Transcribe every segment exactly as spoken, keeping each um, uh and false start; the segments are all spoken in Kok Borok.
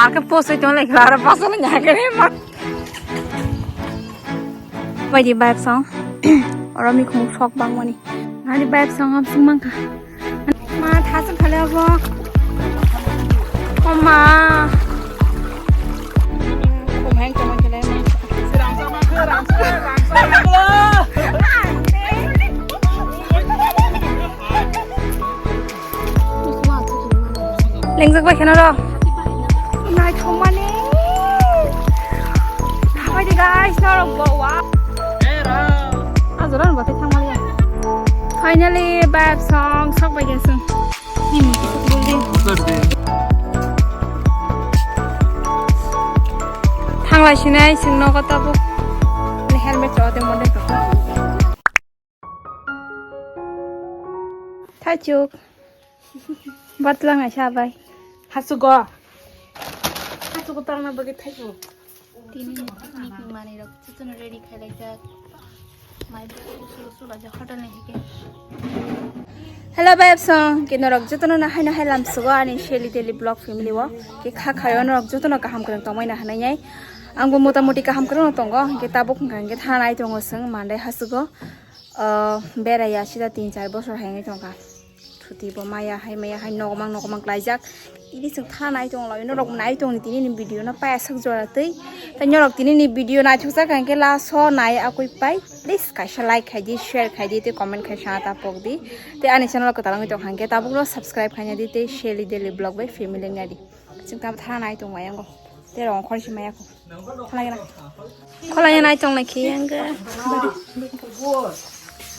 Ake posoi tong lai khala aro pasal nya kare ma. Bai di vibe song. Oro mi khumuk sok bang mani. Nani vibe song am sung mangkha. Ma thasung khale abo. O ma. Khum hang tong khale. Lengjak bai kheno ro. Naithokmani. Thabai di guys, norok bo wa. Ajora no bathai thangmani. Finally, vibe song sok bai khe sung. Thanglai sinai sung nogo tabuk. Helmet chode mode. Thaichuk. Batlang ai sabai. Hasugo. Hasugo tarna bagwi thaichuk. Tini meeting manwi rok chuchunu ready khailai jak. Mai sulu sulu jak hotel ni hike. Hello vibe song, ke norok jotono na haino hai lam sugo ani Shelly Daily Vlog family o. Ke kha khayo norok jotono kaham kwrwng tongmai na hanai nai. Ang bo mota moti kaham kwrwng tongo, ke tabuk hwnkha ke thanai tongo sung mandai hasugo. Ah, beraiya sida tin char bosor hai wngwi tongkha. Thuti bo maya hai maya hai nokmang nokmang klaijak. Ini chwng tha nai tong lai, norok nai tong ni tini ni video no paya sak jora twi. Tai norok tini ni video naithok jak hwnkhe last o nai akwi pai. Please kaisa like khai di, share khai di, tei comment khai sa ta pok di. Tei ani channel kwtal wngwi tong hwnkhe tabuk no subscribe khai di tei Shelly Daily Vlog bai family wngya di. Chwng tamo tha nai tong lai ango. Tei rong khor si maya ko. Kholai na. Kholai na tong lai khi ang ga.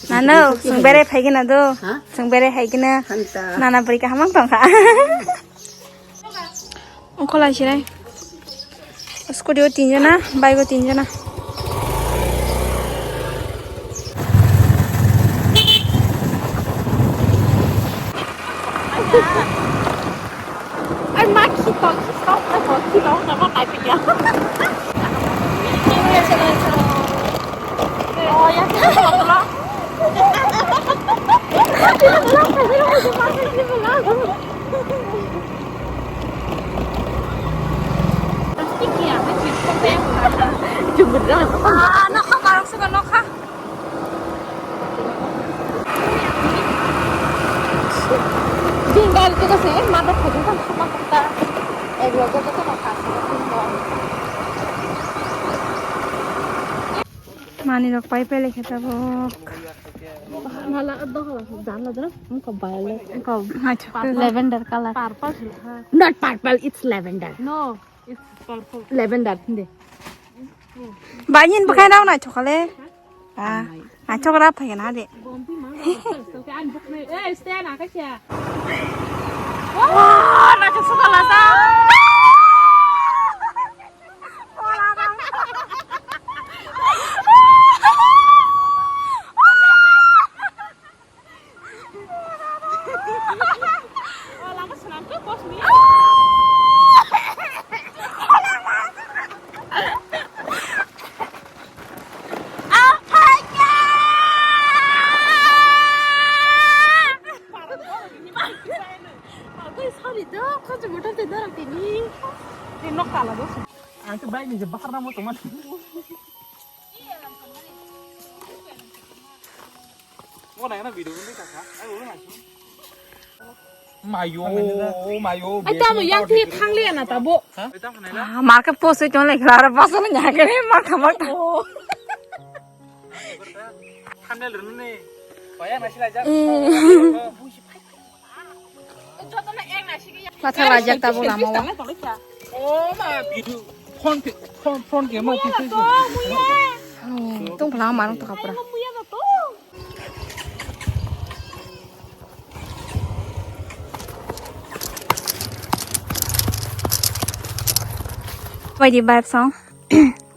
Nano, sung bere phai gina do. Ha? Sung bere hai gina. Hanta. Nana beri ka hamang tong kha. Kholai si rai. Scooty o tin jona, bike o tin jona. Ai ma khi to, khi to, to, to, khi to, na ma tai pya. Oh ya, khi to, to. Ah, nokha, barok se nokha. Din gari tu kasi, eh, mata khajin kan sama kata. Eh, dua kata tu mata sama kata. Mani rok pai pai lekhe tabok. Nala dohla jala jala, engko violet, engko lavender color. Purple. Not purple, it's lavender. No, it's purple. Lavender, hindi. Banyin bukai rao naithok kha le. Ah, naithok ra phai na de. Oh, naithok suka la sa. Ang khe bike ni je bahar namo tongma. Mayo, mayo. Ai, tamo yang thi thang le na tabo. Ah, marka posoi tong le klara pasal nya kare marka marka. Thumbnail rwno ne. Paya na sila jak. Patha lajak tabuk lama o. Oh, ma, video. Phone, phone, phone ke ma. Tong phala ma rung tokha pura. Bai di vibe song.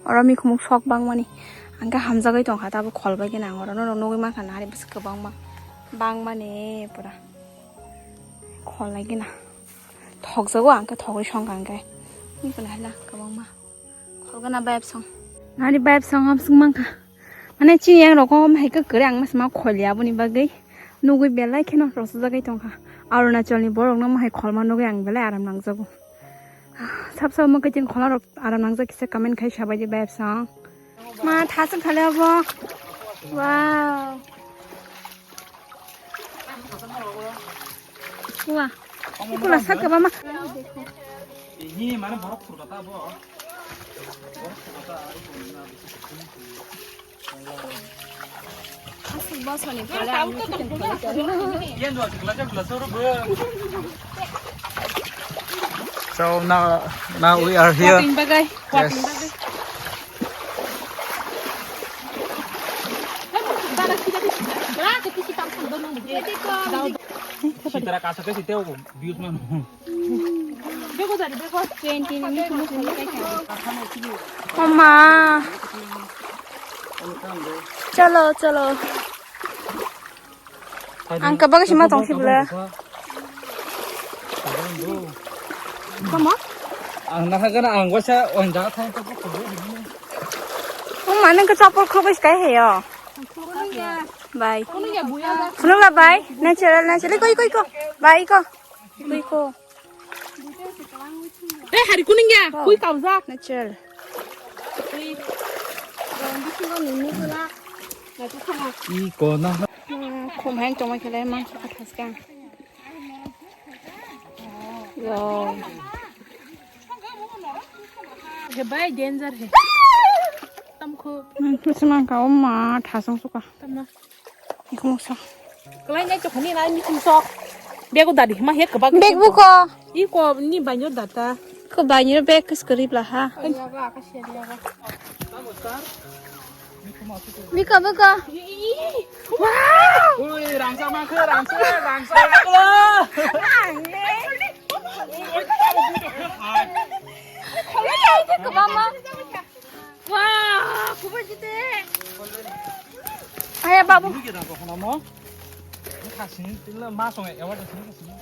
Oro mi khumuk sok bang mani. Ang khe hamjagwi tong kha, tabuk khol bai khe nang oro. Norok nugwi mankha na hari bwswk kwbangma. Bang mani pura. Khol lai gina. Thok jago ang khe thogwi song kha ang khe. Ni kona hala kwbangma. Khol gana vibe song. Nani vibe song am swng mankha. Mane chini yang rokom hai khe kwrwi ang mas ma khol ya aboni bagwi. Nugwi belai kheno rosajagwi tong kha. Arunachal ni borok no ma hai khol ma nugwi ang belai aram nang jago. Sab sab mo kaiting khola rok aram nangjak kisa comment khai sabai di vibe song. Ma thasung khale abo. Wow. Wah. Ikula sak kaba ma. Ini mana borok purkata bo. Aswk bosoni pore ang. So now, now we are here. Walking bagwi, walking bagwi. Sitara kasa ke siteo views man. Oma. Chalo, chalo. Ang kabang sima tong sibla. Kama? Ang nahagana ang wasa on jaga thang ko ko. Oma nang ka chapel khobis kai heyo. Bye. Phunukla bye. Natural, natural. Iko, iko, iko. Bye, iko. Iko, iko. Eh, hari kuning ya. Kui kaujak. Natural. Iko na. Khum hang tongma khelai mang kha thaskang. Yo. He bai danger he. Tamkhu. Mang khe se mang ka o ma thasong suka. Tamna. Ikhmo sa. Kalai nai chokni nai ni khum sok. Bego dadi ma he kebak. Beg bu ko. I ko ni banyo data. Ko banyo beg kis kari bla ha. Bika bika. Ui, rangsa mangkhe, rangsa, rangsa. Kebama. Wah, kubai jite. Aya babu. Ini kita apa nama? Ini kasih ini masuk ya, awal sini kasih.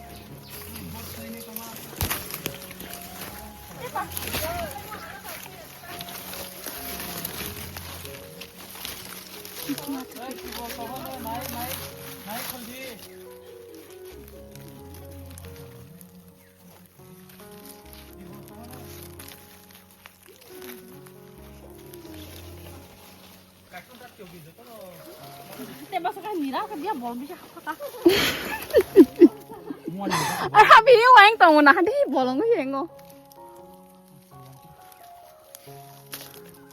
Ar habi yo ang tong na hadi bolong yengo.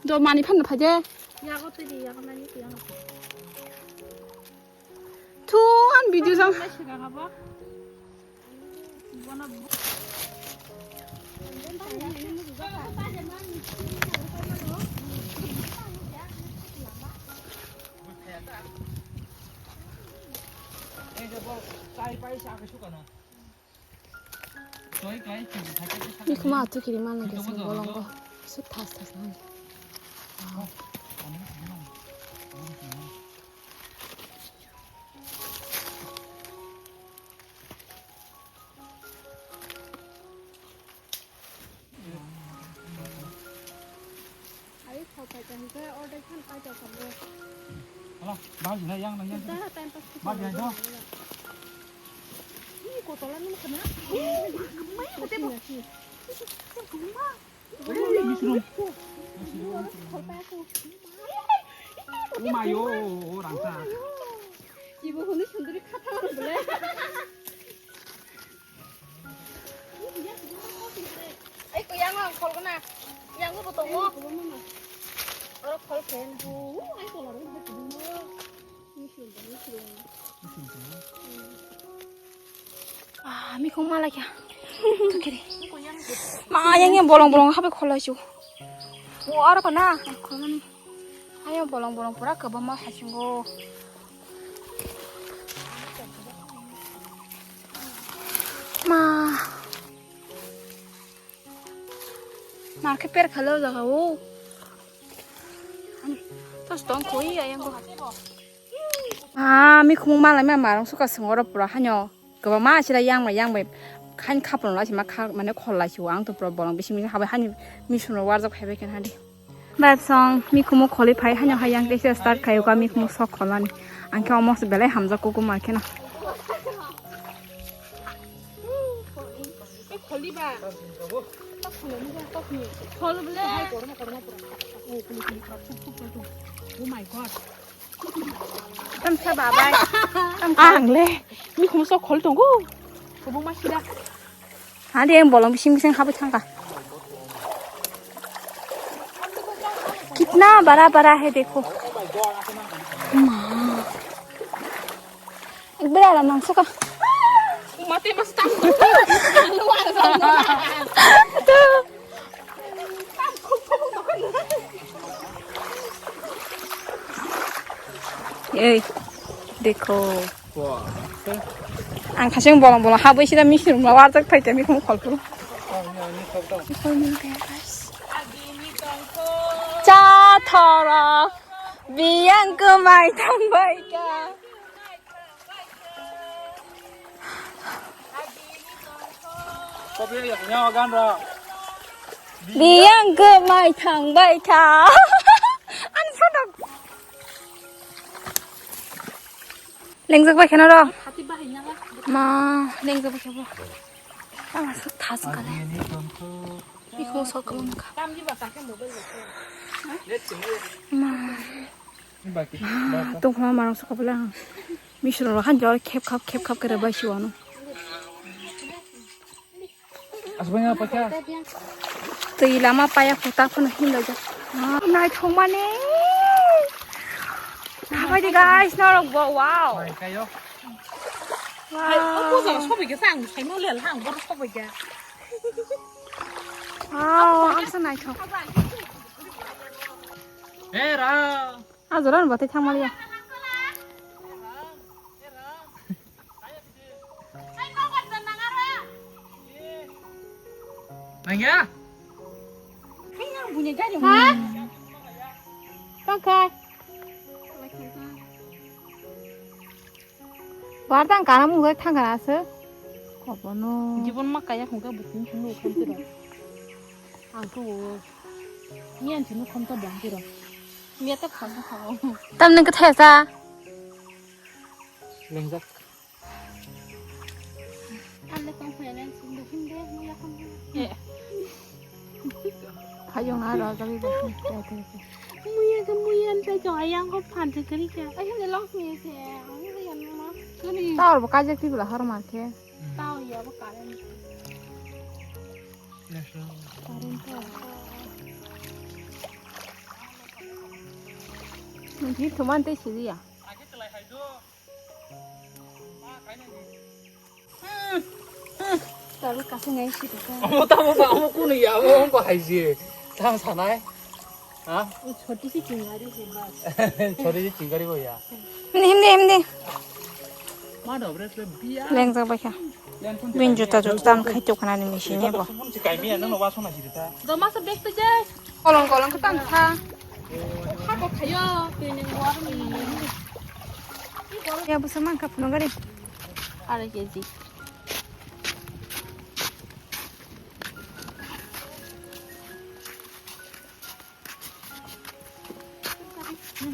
Do mani phan phai de. Yago twi di, yago nani twi yago. Thu an video jang. Ni kuma atu kiri mana ke sing bolong ko. Sut thas thas nang. Hala, bahai jina yang na yang. Bahai jina. Ini kotolan ini kena. Ini kotolan. Ini kotolan. Umayo, rangsa. Ibu huni sunduri kata bole. Ai ko yang ang khol kana. Yang bo tongo. Oro khol khe. Ai ko laro bo tongo. Ah, mikhong ma laikha. Tukiri. Ma, yang yang bolong bolong hape kholai chu. O aro kana. Kholmani. Ayo bolong bolong pura kebama hasingo. Ma. Mar khe per khalo jaga o. Ani, tos tong koi ayang ko. Ah, mikhumung malai ma marong suka songoro pura hanyo. Kwbangma asira yang bai yang bai. Khain khapang lai sima kha mane khol lai siwa ang to pura bolong bising bising habai hani misun ro warjak phaibai khen hadi. Bai song mikhumung kholi phai hanyo hai yang teisa start khayo ka mikhumung sok kholani. Ang khe omo se belai hamjak kuku mar kheno. Kholi ba. Khol ble. Oh my God. Tamsa babai. Ang le. Mikhum sok khol tongo. Kubung masida. Hadi yang bolong bising bising habis thangka. Kitna bara bara hai dekho. Ma. Ek bera alam nang suka. Mate mas tang. Ei, dekho. Ang khasing bolong bolong habwi sida misi rwma warjak phaikha mikhum kholphuru. Cha thorok biyang kwmai thangbaikha. Biyang kwmai thangbaikha. Ani photo. Lengjak bai kheno ro. Ma, lengjak bai khebo. Ang thas kale. Ikhung sok kwlwng kha. Ma. Tongkha marang sokha bwle ang. Misro ro han jor khep khap khep khap kere bai siwano. Asbanya pacha. Twi lama paya khuta phano hinlai jak. Naithok mani. Thabai di guys, norok bo, wow. Mai kayo. Wow. Hai, o puja sobai khe sang, sai no lel hang, bor sobai khe. Wow, ang sa naithok. Hey, ra. Ah, jora ni batai thang maliya. Nangya? Ha? Tangkai. Bartang kana mung thang kana se. Kobono. Jibon ma kaya khungka buting khunu khantiro. Ang ko. Miyan chunu khonta bang tiro. Miya ta khang khang. Tam nang ka thesa. Lengjak. Alle kong khaya len sing do hinde muya khon. Eh. Phayung aro jagwi bo. Muya ka muya ta jong ayang ko phan te kari ka. Ai hinde long sing se. Ang hinde yan ma. Kani. Tawar bo kajak ti bela har mar khe. Taw ya bo karen. Current to. Nungki thuman tei siriya. Taru kasing ai si tu ka. Omo tamo ba omo kunu ya omo ko hai si. Tang sanai. Ha? Choti si chingari se bas. Choti si chingari ko ya. Hindi, hindi, hindi. Ma do bre biya. Leng jang bai kha. Bin juta juta tam khai tuk khana ni misi ni bo. Subun si kai miya nang wa sona si ta. Do masa bek te je. Kolong kolong ka tam kha. Kha ko khayo, tui ning war ni. Ya bo samang kap no gari. Are keji.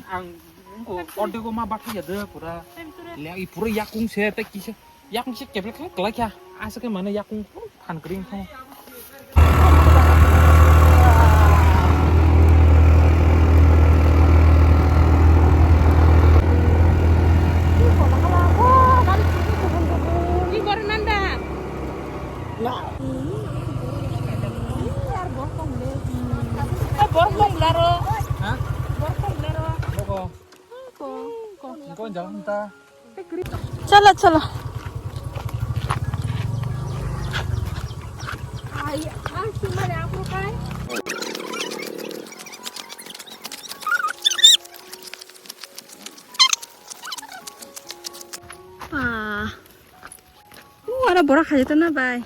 Ang ko ordego ma bathai ya de pura. Le i pura yakung se te kisa. Yakung se keble khlai khlai kha. Asa ke mane yakung phan kring thang. Ni bor nanda. Na. Bor kong laro. Ha? Bor kong laro. Boko. Ko, ko. Ko jalan ta. Chalo, chalo. Ai, ah, sima le apro kai. Ah. Uh, ada borak aja tuh, nah, bay.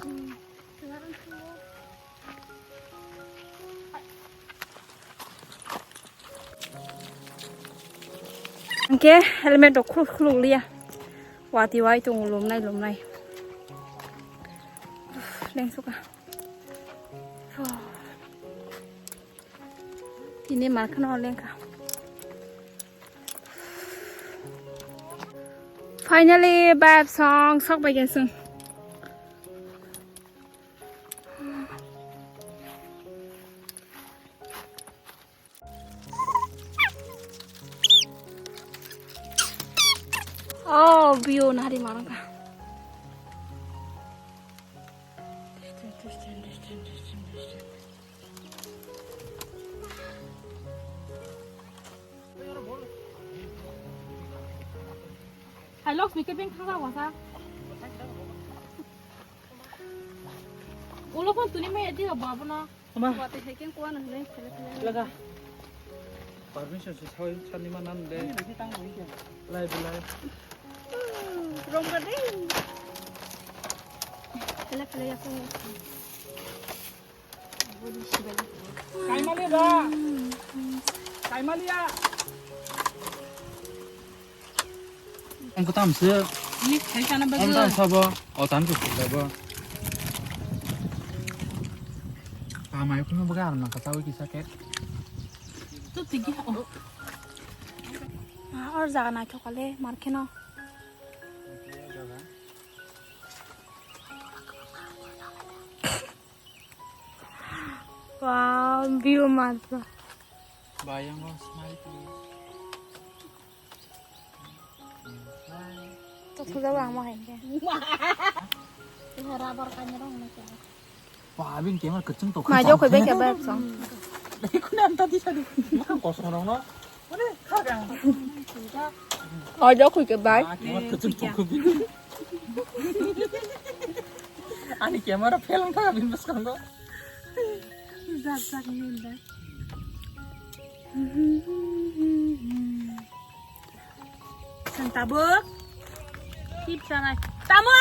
Hingke helmet rok khuluk khuluk liya. Wati wai tongo lumnai lumnai. Lengsuka. Tini markhano lengkha. Finally, bayap song sok bai gesung. Oh, bio nari marang ka. Hai, Lakshmi, kebeng thangsa wasa. Ulo phone tuni mai adi ba abono. Ama. Wate hekeng kuwa na hne, phele phele. Laga. Permission se sawi sani ma nan de. Lai bilai. Rong ka de. Phele phele ya ko. Kaimali ba. Kaimali ya. Ang kutam se. Ni khai sana ba. Ang tan sabo. O tan ku ba. Amai kuno buka arna kata wi kisa ke. Tu tigi. Ah, or jaga naithok kale mar kheno. Wow, view masa. Bayang lo smile please. Tuk sudah lama ini. Rubber kanya dong macam. Wah, abin kemar keceng tuh. Majo koi bai kemar song. Ikut nanti di sana. Makan kosong dong no. Mana kau yang. Oh, jauh koi ke bai. Ah, kemar keceng tuh. Ani camera film ta bin bas kang do. Jak jak ni da. Sang tabuk. Tip sanai. Tamo.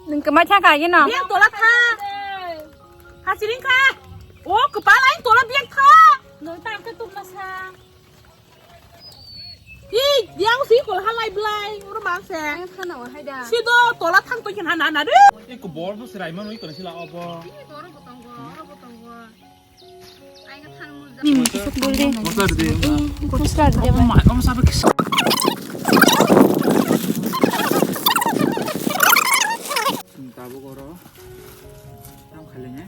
Nung kemai thang kagi no. Biang tola tha. Ha siring kha. O kepala ini tola biang tha. Nung tang ke tum masa. Hi, yang si kol halai blai, oro mang se. Ang khana wa hai da. Si do, tola thang to khin hana na de. Eko bor bo sirai man oi kono sila obo. Hi, bor bo tongo, oro bo tongo. Ai ka than mul da. Nim kisuk dul de. Mosla de. Mosla de. Om ma, om sabe kisuk. Tabuk oro. Tam khale ne.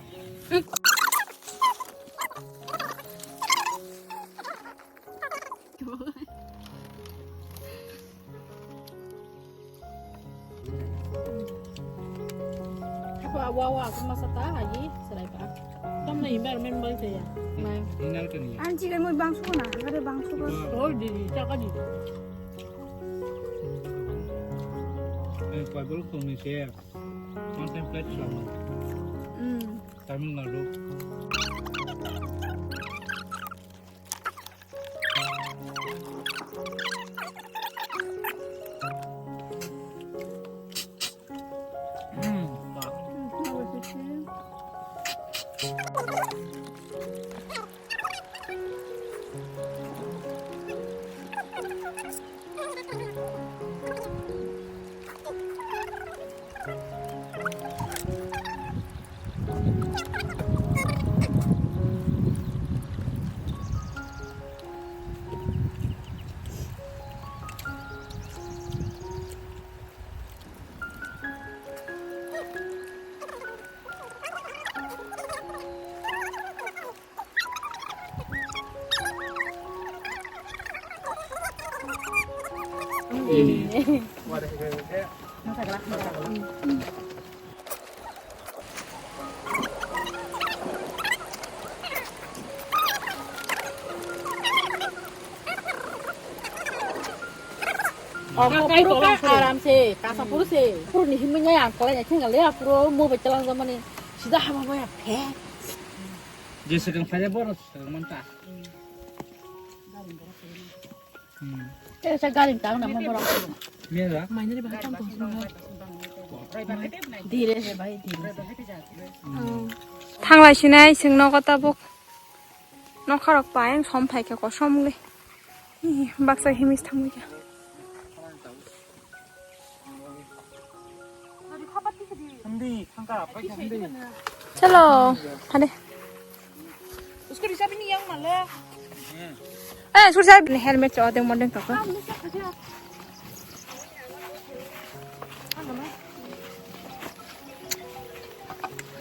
Apa awa awa aku masa ta haji serai pa. Tam na environment bai saya. Anchi kai moi bangsu na, ada bangsu ko. Oh di di, caka di. Eh, koi bol kong ni se. One time flight sama. Hmm. Tamil Nadu. Aram se, kasa puru se, puru ni himung ya, ang kolai ya, tinggal ya, puru mau berjalan sama ni, sudah apa mau ya, phe. Dia sedang saja boros, sedang mentah. Hmm. Eh, sa galing tao na mo borok. Mira. Mainri bahai tang tong sung hai. Dire se bhai, dire se. Thanglai sinai sing nogo tabuk. Nokharok paeng som phaikhe kosom le. Ih, baksa himis thangwi kha. Chalo, hade. Eh, sur sahib, helmet cho, odeng modeng toko.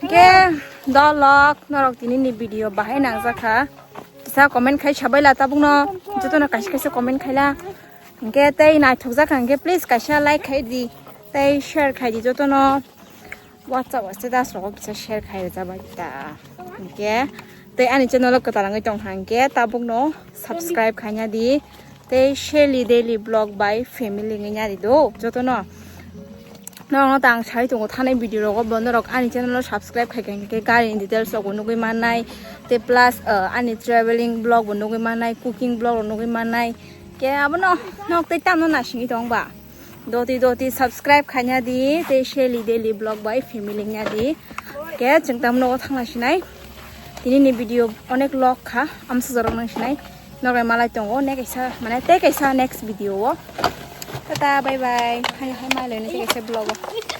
Ke, dolok, norok tini ni video bahai nangjakha. Kisa comment khai sabai la tabukno, jotono kaisa kaisa comment khaila. Hingke tei naithokjak kha hingke please kaisa like khai di, tei share khai di jotono. WhatsApp status rogo kisa share khai rwjak bai ta. Hingke tei ani channel o kwtal wngwi tong kha hingke tabukno subscribe khaina di. Tei Shelly Daily Vlog by Family wngwi nari do jotono. Nono tang sai tongo thanai video rogo, bono rok ani channel o subscribe khai kha hingke gari ni details rok bo nugwi mannai. Tei plus, uh, ani traveling vlog bo nugwi mannai, cooking vlog rok nugwi mannai. Ke abono nok tei tamno nasingwi tong ba. Doti doti subscribe khaina di, tei Shelly Daily Vlog by Family nya di. Ke chwng tamno o thangna sinai. Tini ni video onek log kha, amsa jorok nang sinai. Nogai malai tongo, ne kaisa, mane tei kaisa next video o. Tata, bye bye. Hai, hai, malai ne tei kaisa vlog o.